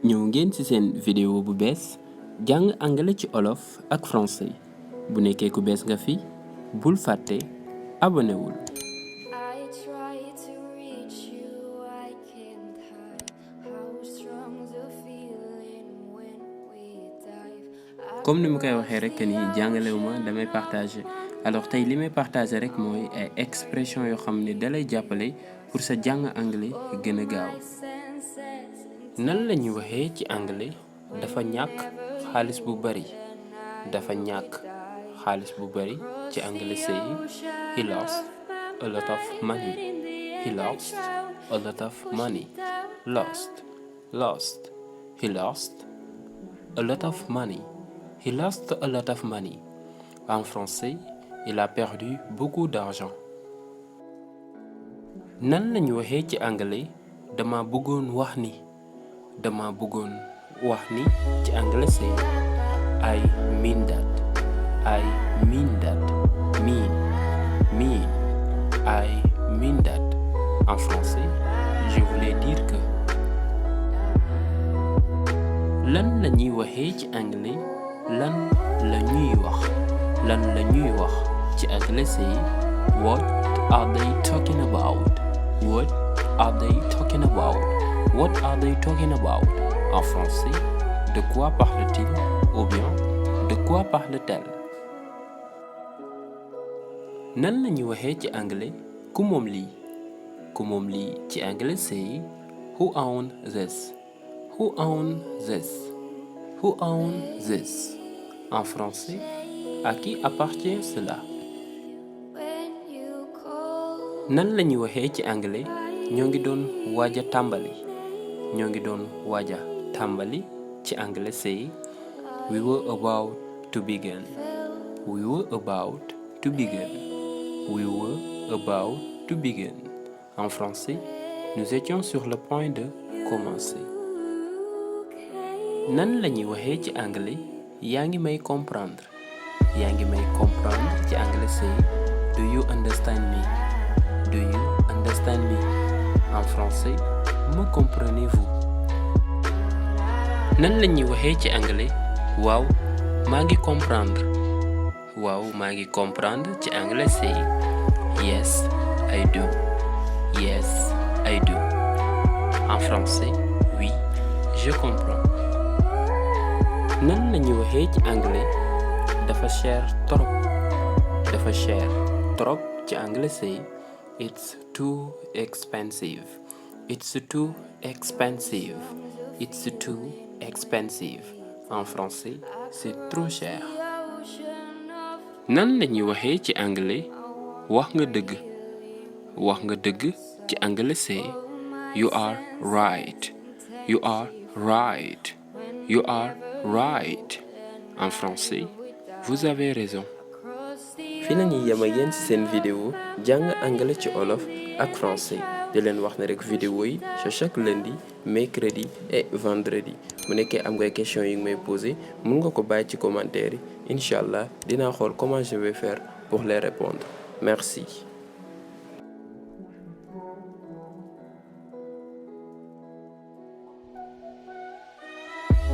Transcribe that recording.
ñëw ngeen ci seen vidéo bu bees jàng anglais ci olof ak français bu nekkee ku bees nga fi bul fàtte abonné wul. comme ni mu koy waxee rek ni jàngalewuma damay partager alors tey li may partager rek mooy ay expression yoo xam ne dalay jàppale pour sa jàng anglais gën a gaaw. nan la ñuy waxee ci anglais dafa ñàkk xaalis bu bari dafa ñàkk xaalis bu bari ci anglais say he lost a lot of money. He lost a lot of money. Lost he lost a lot of money. He lost a lot of money. En français, il a perdu beaucoup d'argent. nan lañu waxee ci anglais dama bëggoon wax ni. dama bëggoon wax ni ci anglais say I mean that. I mean that. mean I mean that. En français, je voulais dire que. lan la ñuy waxee ci anglais lan la ñuy wax ci anglais say what are they talking about. What are they talking about. What are they talking about. En français, de quoi parle-t-il ou bien de quoi parle-t-elle. nan la ñuy waxee ci anglais ku moom lii. ku moom lii ci anglais say who owns this. Who owns this. Who owns this. En français, à qui appartient cela. nan la ñuy waxee ci anglais ñoo ngi doon waaja tàmbali. ñoo ngi doon waaja tàmbali ci anglais say we were about to begin. We were about to begin. We were about to begin. En français, nous étions sur le point de commencer. nan la ñuy waxee ci anglais yaa ngi may comprendre. yaa ngi may comprendre ci anglais say do you understand me. Do you understand me. En français, me comprenez-vous. nan la ñuy waxee ci anglais waaw maa ngi comprendre. waaw maa ngi comprendre ci anglais say yes I do. Yes I do. En français, oui je comprends. nan la ñuy waxee ci anglais dafa cher trop. dafa cher trop ci anglais say it's too expensive. It's too expensive. It's too expensive. En français, c'est trop cher. nan la ñuy waxee ci anglais wax nga dëgg. wax nga dëgg ci anglais say you are right. You are right. You are right. En français, vous avez raison. fi la ñuy yem ak yéen ci seen vidéo jàng anglais ci olof ak français di leen wax ne rek vidéo yi c'est chaque lundi mercredi et vendredi bu nekkee am ngay question yi nga may poser mun nga ko bàyyi ci commentaire yi incha allah dinaa xool comment je vais faire pour les répondre. Merci.